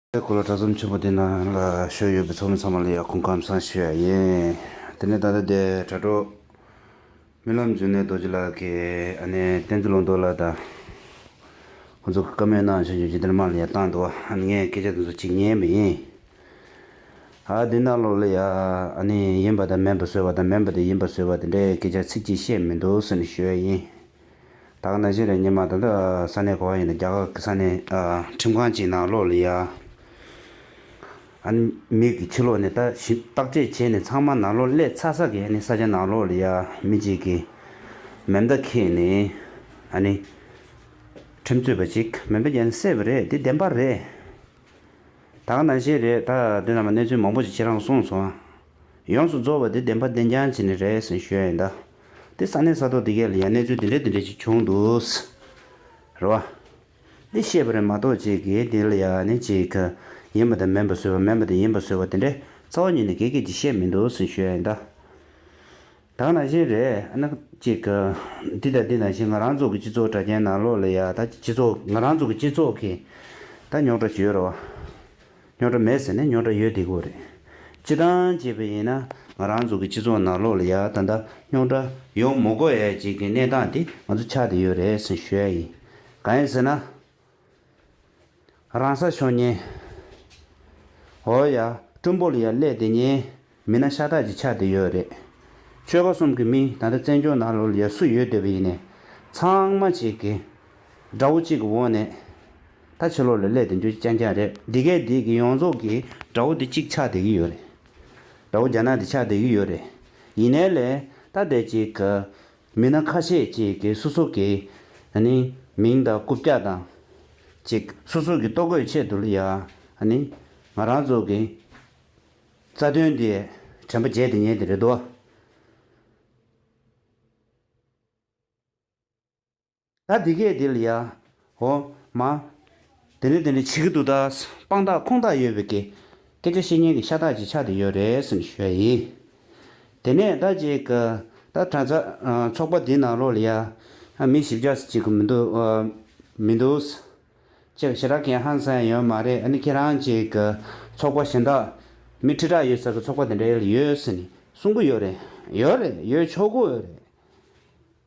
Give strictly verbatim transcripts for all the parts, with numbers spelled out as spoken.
འཁོར་ལོ་གྲྭ་ཚང་ཆེན་པོ་འདི་ནང་ལ་བཞུགས་ཡོད་པའི་ཚོགས་མི་ཚང་མ་ལ་ཡང་སྐུ་ཁམས་བཟང་ཞུ་ཡ་ཡིན། དེ་ནས་ད་ལྟ་དེ་དྲ་གྲོགས་རྨི་ལམ་འབྱུང་གནས་རྡོ་རྗེ་ལགས་ཀྱིས་ཨ་ནི་བསྟན་འཛིན་ལུང་རྟོགས་ལགས་དང་ཁོང་ཚོ་གི་བཀའ་མོལ་གནང་བཞིན་ཡོད་ཀྱི་དེར་མ་ལ་ཡང་བཏང་འདུག་ཨ་ནི་ངས་སྐད་ཆ་དེ་ཚོ་གཅིག་ཉན་པ་ཡིན། ཨ་འདི་ནང་ལོགས་ལ་ཡ་ཨ་ནི་ཡིན་པ་དང་མིན་པ་བཟོས་པ་དང་མིན་པ་དང་ཡིན་པ་བཟོས་པ་དེ་འདྲའི་སྐད་ཆ་ཚིག་གཅིག་བཤད་མི་འདུག་ཟེར་ནས་ཞུ་ཡ་ཡིན། ད་ག་ནང་བཞིན་རེད། སྔོན་མ་ད་ལྟ་ས་གནས་ག་བ་ཡིན་ན་རྒྱ་གར་གྱི་ས་གནས་ཨ་ཁྲིམས་ཁང་གཅིག་ནང་ལོགས་ལ་ཡ། ཨ་ནི་མི་གི་ཕྱི་ལོགས་ནས་ད་ཞིབ་བརྟག་དཔྱད་བྱས་ནས་ཚང་མ་ནང་ལོགས་སླེབས་ཚར་ཚར་གི་ཨ་ནི་ས་ཆ་ནང་ལོགས་ལ་ཡ་མི་གཅིག་གིས་མེ་མདའ་འཁྱེར་ནས་ཨ་ནི་ཁྲིམས་རྩོད་པ་གཅིག་མེ་མདའ་བརྒྱབ་ནས་བསད་པ་རེད། འདི་བདེན་པ་རེད། ད་ག་ནང་བཞིན་རེད། ད་འདི་ནང་མ་གནས་ཚུལ་མང་པོ་ཞིག་ཁྱེད་རང་གསུངས་སོང་། ཡོངས་སུ་རྫོགས་པ་འདི་བདེན་པ་བདེན་རྐྱང་བྱས་ནས་རེད་ཟེར་ཞུ་ཡ་ཡིན་ད། འདི་ས་གནས་ས་ཐོག་འདི་གས་ལ་ཡ་གནས་ཚུལ་འདི་འདྲ་འདི་འདྲ་ཞིག་བྱུང་འདུག་རེད་བ། འདི་བཤད་པ་རེད་མ་གཏོགས་ཅིག་གིས་འདི་ལ་ཡ་ནི་ཅིག་ཡིན་པ་དང་མིན་པ་བཟོས་པ་མིན་པ་དང་ཡིན་པ་བཟོས་པ་དེ་འདྲ་རྩ་བ་ཉིད་ནས་གས་གས་ཀྱིས་བཤད་མི་འདུག་ཟེར་ཞུ་ཡ་ཡིན་ད། ད་ག་ནང་བཞིན་རེད། ཨ་ནི་ཅིག་འདི་དང་འདི་ནང་བཞིན་ང་རང་ཚོ་གི་སྤྱི་ཚོགས་དྲ་རྒྱའི་ནང་ལོགས་ལ་ཡ་ད་སྤྱི་ཚོགས་ང་རང་ཚོ་གི་སྤྱི་ཚོགས་ཀྱི་ད་རྙོག་དྲ་ཞིག་ཡོད་རེད་བ། རྙོག་དྲ་མེད་ཟེར་ནས་རྙོག་དྲ་ཡོད་བསྡད་ཀྱི་ཡོད་རེད། སྤྱིར་བཏང་བྱས་པ་ཡིན་ན་ང་རང་ཚོ་གི་སྤྱི་ཚོགས་ནང་ལོགས་ལ་ཡ་ད་ལྟ་རྙོག་དྲ་ཡོང་མི་དགོས་ཡ་ཅིག་གི་གནས་སྟངས་དེ་ང་ཚོ་ཆགས་བསྡད་ཡོད་རེད་ཟེར་ཞུ་ཡ་ཡིན། གང་ཡིན་ཟེར་ན། རང་ས་ཕྱོགས་ཉེ། འོ་ཡ། ཀྲུང་པོ་ལ་ཡ་སླེབས་བསྡད་མཁན་མི་སྣ་ཤ་སྟག་ཅིག་ཆགས་བསྡད་ཡོད་རེད། ཆོལ་ཁ་གསུམ་གྱི་མི་ད་ལྟ་བཙན་བྱོལ་ནང་ལོགས་ལ་ཡ་སུ་ཡོད་བསྡད་པ་ཡིན་ནའི་ཚང་མ་ཅིག་གི་དགྲ་བོ་གཅིག་གི་འོག་ནས་ད་ཕྱི་ལོགས་ལ་སླེབས་བསྡད་རྒྱུ་རྐྱང་རྐྱང་རེད། འདི་གས་འདི་གི་ཡོངས་རྫོགས་ཀྱི་དགྲ་བོ་འདི་གཅིག་ཆགས་བསྡད་ཀྱི་ཡོད་རེད། དགྲ་བོ་རྒྱ་ནག་འདི་ཆགས་བསྡད་ཀྱི་ཡོད་རེད། ཡིན་ནའི་ལས་ད་དེ་ཅིག་གི་མི་སྣ་ཁ་ཤས་ཅིག་གིས་སོ་སོ་གི་ཨ་ནི་མིང་དང་རྐུབ་བཀྱག་དང་ཅིག་སོ་སོ་གི་ལྟོ་གོས་ཆེད་དུ་ལ་ཡ་ཨ་ནི་ང་རང་ཚོ་གི་རྩ་དོན་དེ་དྲན་པ་བརྗེད་དེ་ཉེན་དེ་རེད་དོ། ད་འདི་གས་འདི་ལ་ཡ། འོ་མ། དེ་འདྲ་དེ་འདྲ་བྱེད་ཀྱི་འདུག་ད། དཔང་རྟགས་ཁུངས་དག་ཡོད་པའི་གི་སྐད་ཆ་བཤད་མཁན་གྱི་ཤ་སྟག་ཅིག་ཆགས་བསྡད་ཡོད་རེད་ཟེར་ནས་ཞུ་ཡ་ཡིན། དེ་ནས་ད་ཅིག་གི་ད་གྲྭ་ཚང་ཚོགས་པ་འདི་ནང་ལོགས་ལ་ཡ། མི་བཞི་བརྒྱ་ཅིག་གི་མི་འདུག་མི་འདུག་ཅིག་ཞེ་དྲག་གི་ཧང་སང་ཡོད་མ་རེད། ཨ་ནི་ཁྱེད་རང་ཅིག་གི་ཚོགས་པ་གཞན་དག་མི་ཁྲི་ཕྲག་ཡོད་ས་གི་ཚོགས་པ་དེ་འདྲ་ཡོད་ཟེར་ནས་གསུང་གི་ཡོད་རེད། ཡོད་རེད། ཡོད་ཆོག་གི་ཡོད་རེད།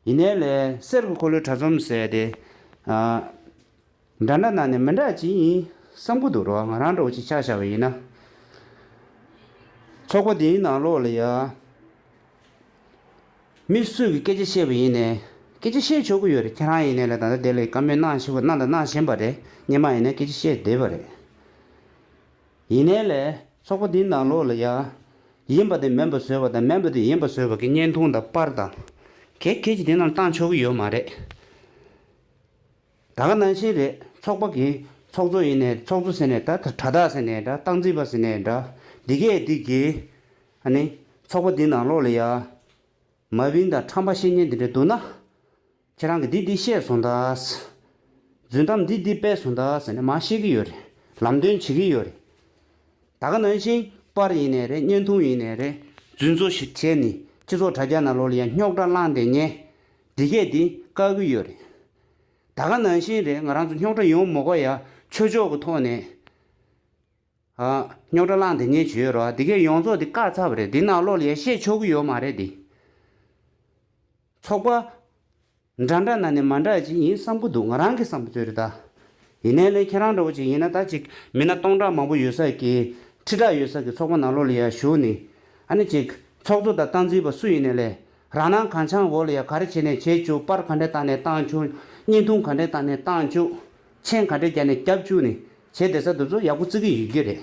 ཡིན་ནའི་ལས་གསེར་གྱི་འཁོར་ལོའི་གྲྭ་ཚང་ཟེར་དེ། ཨ། འདྲ་འདྲ་ན་ནི་མི་འདྲ་ཅིག་ཡིན་བསམ་གྱི་འདུག་རོ། ང་རང་འདྲ་བོ་ཅིག་ཆ་བཞག་པ་ཡིན་ན། ཚོགས་པ་འདིའི་ནང་ལོགས་ལ་ཡ། མི་སུས་ཀྱི་སྐད་ཆ་བཤད་པ་ཡིན་ནའི། སྐད་ཆ་བཤད་ཆོག་གི་ཡོད་རེད། ཁྱེད་རང་ཡིན་ནའི་ལས་ད་ལྟ་དེ་ལས་བཀའ་མོལ་གནང་བཞིན་པ་གནང་དང་གནང་བཞིན་པ་རེད། སྔོན་མ་ཡིན་ནའི་སྐད་ཆ་བཤད་བསྡད་པ་རེད། ཡིན་ནའི་ལས་ཚོགས་པ་འདིའི་ནང་ལོགས་ལ་ཡ། ཡིན་པ་དེ་མིན་པ་བཟོས་པ་དང་མིན་པ་དེ་ཡིན་པ་བཟོས་པ་གི་བརྙན་ཐུང་དང་པར་དང་། གལ་གལ་ཆེ་དེ་རྣམས་བཏང་ཆོག་གི་ཡོད་མ་རེད། ད་ག་ནང་བཞིན་རེད། ཚོགས་པ་གི་ཚོགས་གཙོ་ཡིན་ནའི་ཚོགས་གཙོ་ཟེར་ནའི་ད་དྲ་བདག་ཟེར་ནའི་འདྲ། སྟངས་འཛིན་པ་ཟེར་ནའི་འདྲ། འདི་གས་འདི་གི་ཨ་ནི་ཚོགས་པ་འདི་ནང་ལོགས་ལ་ཡ། མ་བིན་དང་ཁྲམ་པ་བཤད་མཁན་འདི་འདྲ་འདུག་ན། ཁྱེད་རང་གིས་འདི་འདི་བཤད་སོང་ད། རྫུན་གཏམ་འདི་འདི་སྤེལ་སོང་ད་ཟེར་ནས་མར་བཤད་ཀྱི་ཡོད་རེད། ལམ་སྟོན་བྱེད་ཀྱི་ཡོད་རེད། ད་ག་ནང་བཞིན་པར་ཡིན་ནའི་རེད། བརྙན་ཐུང་ཡིན་ནའི་རེད། རྫུན་བཟོ་ཞིག་བྱས་ནས་སྤྱི་ཚོགས་དྲ་རྒྱ་ནང་ལོགས་ལ་ཡང་རྙོག་དྲ་བསླངས་བསྡད་མཁན་འདི་གས་འདི་བཀག་གི་ཡོད་རེད། ད་ག་ནང་བཞིན་རེད། ང་རང་ཚོ་རྙོག་དྲ་ཡོང་མི་དགོས་ཡ་ཆོས་ཕྱོགས་ཀྱི་ཐོག་ནས། ཨ། རྙོག་དྲ་བསླངས་བསྡད་མཁན་ཅིག་ཡོད་རེད་བ། འདི་གས་ཡོངས་རྫོགས་འདི་བཀག་ཚར་བ་རེད། འདི་ནང་ལོགས་ལ་ཡ་བཤད་ཆོག་གི་ཡོད་མ་རེད་འདི། ཚོགས་པ་འདྲ་འདྲ་ན་ནི་མ་འདྲ་ཅིག་ཡིན་བསམ་གྱི་འདུག་ང་རང་གི་བསམ་པ་ཚོད་རེད་ད། ཡིན་ནའི་ལས་ཁྱེད་རང་འདྲ་བོ་ཅིག་ཡིན་ན་ད་ཅིག་མི་སྣ་སྟོང་ཕྲག་མང་པོ་ཡོད་ས་གི་ཁྲི་ཕྲག་ཡོད་ས་གི་ཚོགས་པ་ནང་ལོགས་ལ་ཡ་ཞུགས་ནས། ཨ་ནི་ཅིག་ཚོགས་གཙོ་དང་སྟངས་འཛིན་པ་སུ་ཡིན་ནའི་ལས། རང་སྣང་གང་འཆང་འོག་ལ་ཡ་ག་རེ་བྱས་ནས་བྱེད་བཅུག་པར་ག་འདྲ་བཏང་ནས་བཏང་བཅུག་བརྙན་ཐུང་ག་འདྲ་བཏང་ནས་བཏང་བཅུག་མཆན་ག་འདྲ་རྒྱག་ནས་རྒྱབ་བཅུག་ནས་བྱས་བསྡད་ས་དེ་ཚོ་ཡག་པོ་བརྩི་གི་ཡོད་ཀྱི་རེད།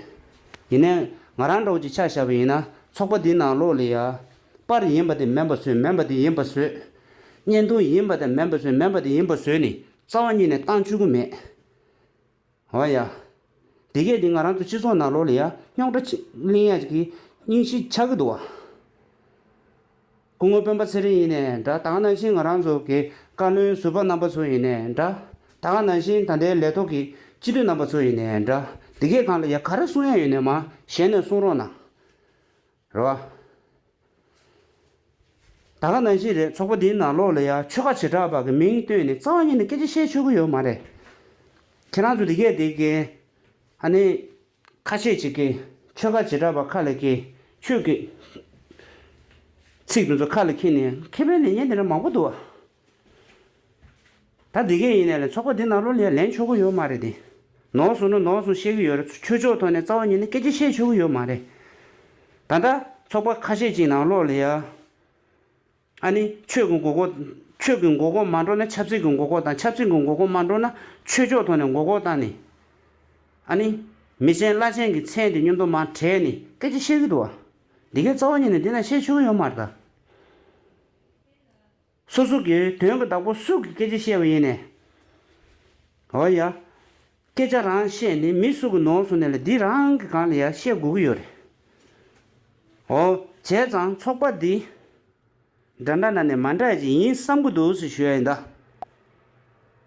ཡིན་ནའི་ང་རང་འདྲ་བོ་ཅིག་ཆ་བཞག་པ་ཡིན་ན་ཚོགས་པ་འདི་ནང་ལོགས་ལ་ཡ། པར་ཡིན་པ་དེ་མིན་པ་བཟོས། མིན་པ་དེ་ཡིན་པ་བཟོས། བརྙན་ཐུང་ཡིན་པ་དེ་མིན་པ་བཟོས། མིན་པ་དེ་ཡིན་པ་བཟོས་ནས་རྩ་བ་ཉིད་ནས་བཏང་བཅུག་གི་མེད། འོ་ཡ། དེ་གས་དེ་ང་རང་ཚོ་སྤྱི་ཚོགས་ནང་ལོགས་ལ་ཡ་རྙོག་དྲ་ཆེ་གླེང་ཡ་གི་སྙིང་གཞི་ཆགས་ཀྱི་འདུག་བ། སྐུ་ངོ་སྤེན་པ་ཚེ་རིང་ཡིན་ནའི་འདྲ། ད་ག་ནང་བཞིན་ང་རང་ཚོ་གི་བཀའ་བློན་ཟུར་པ་རྣམ་པ་ཚོ་ཡིན་ནའི་འདྲ། ད་ག་ནང་བཞིན་ད་ལྟའི་ལས་ཐོག་གི་སྤྱི་འཐུས་རྣམ་པ་ཚོ་ཡིན་ནའི་འདྲ། དེ་གས་སྒང་ལ་ཡ་ག་རེ་གསུང་ཡ་ཡོད་ནའི་མར་ཞལ་ནས་གསུང་རོགས་གནང་། རེད་བ། ད་ག་ནང་བཞིན་རེད། ཚོགས་པ་འདིའི་ནང་ལོགས་ལ་ཡ་ཆོལ་ཁ་བྱེ་བྲག་པ་གི་མིང་བཏོན་ནས་རྩ་བ་ཉིད་ནས་སྐད་ཆ་བཤད་ཆོག་གི་ཡོད་མ་རེད། ཁྱེད་རང་ཚོ་དེ་གས་དེ་གས་ཨ་ནི་ ཁ་ཤས་ཅིག་གིས་ཆོལ་ཁ་བྱེ་བྲག་པ་ཁ་ལ་འཁྱེར། ཆོས་ཀྱི་ཚིག་དེ་ཚོ་ཁ་ལ་འཁྱེར་ནས་མཁས་པའི་ལེགས་ཉེས་དེ་འདྲ་མང་པོ་འདུག་བ། ད་འདི་གས་ཡིན་ནའི་ལས་ཚོགས་པ་འདི་ནང་ལོགས་ལ་ཡ་ལེན་ཆོག་གི་ཡོད་མ་རེད་དེ། ནོར་སོང་ན་ནོར་སོང་བཤད་ཀྱི་ཡོད་རེད། ཆོས་ཕྱོགས་ཐོག་ནས་རྩ་བ་ཉིད་ནས་སྐད་ཆ་བཤད་ཆོག་གི་ཡོད་མ་རེད། ད་ལྟ་ཚོགས་པ་ཁ་ཤས་ཅིག་ནང་ལོགས་ལ་ཡ། ཨ་ནི་ཆོས་ཀྱི་མགོ་སྐོར། ཆོས་ཀྱི་མགོ་སྐོར་མ་འགྲོ་ན་ཆབ་སྲིད་ཀྱི་མགོ་སྐོར་བཏང་། ཆབ་སྲིད་ཀྱི་མགོ་སྐོར་མ་འགྲོ་ན་ཆོས་ཕྱོགས་ཐོག་ནས་མགོ་སྐོར་བཏང་ནས། ཨ་ནི་མི་ཆེན་བླ་ཆེན་གྱི་མཚན་དེ་མཉམ་དུ་མར་བྲེས་ནས་སྐད་ཆ་བཤད་ཀྱི་འདུག་བ། འདི་གའི་རྩ་བ་ཉིད་ནས་འདི་ན་བཤད་ཆོག་གི་ཡོད་མ་རེད་ད། སོ་སོ་གི་དོན་གྱི་བདག་པོ་སུ་གི་སྐད་ཆ་བཤད་པ་ཡིན་ནས། འོ་ཡ། སྐད་ཆ་རང་བཤད་ནས་མི་སུ་གི་ནོར་སོང་ནས་ལ་འདི་རང་གི་སྒང་ལ་ཡ་བཤད་དགོས་ཀྱི་ཡོད་རེད། འོ། བྱས་ཙང་ཚོགས་པ་འདི་འདྲ་འདྲ་ན་ནས་མ་འདྲ་ཅིག་ཡིན་བསམ་གི་འདུག་ཟེར་ཞུ་ཡ་ཡིན་ད།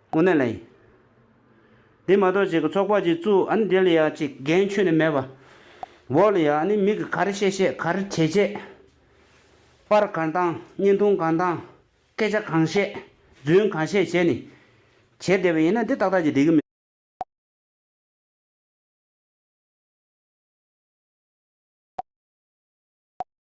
དངོས་གནས་ལ་ཡིན། དེ་མ་གཏོགས་ཅིག་གི་ཚོགས་པ་ཅིག་བཙུགས། ཨ་ནི་དེ་ལ་ཡ་ཅིག་འགན་ཁྱོན་ནས་མེད་པ། འོག་ལ་ཡ་ཨ་ནི་མི་གི་ག་རེ་བཤད་བཤད། ག་རེ་བྱེད་བྱེད། པར་གང་བཏང་། བརྙན་ཐུང་གང་བཏང་། སྐད་ཆ་གང་བཤད། རྫུན་གང་བཤད་བྱས་ནས་བྱས་བསྡད་པ་ཡིན་ན་འདི་ཏག་ཏག་ཅིག་འགྲིག་གི་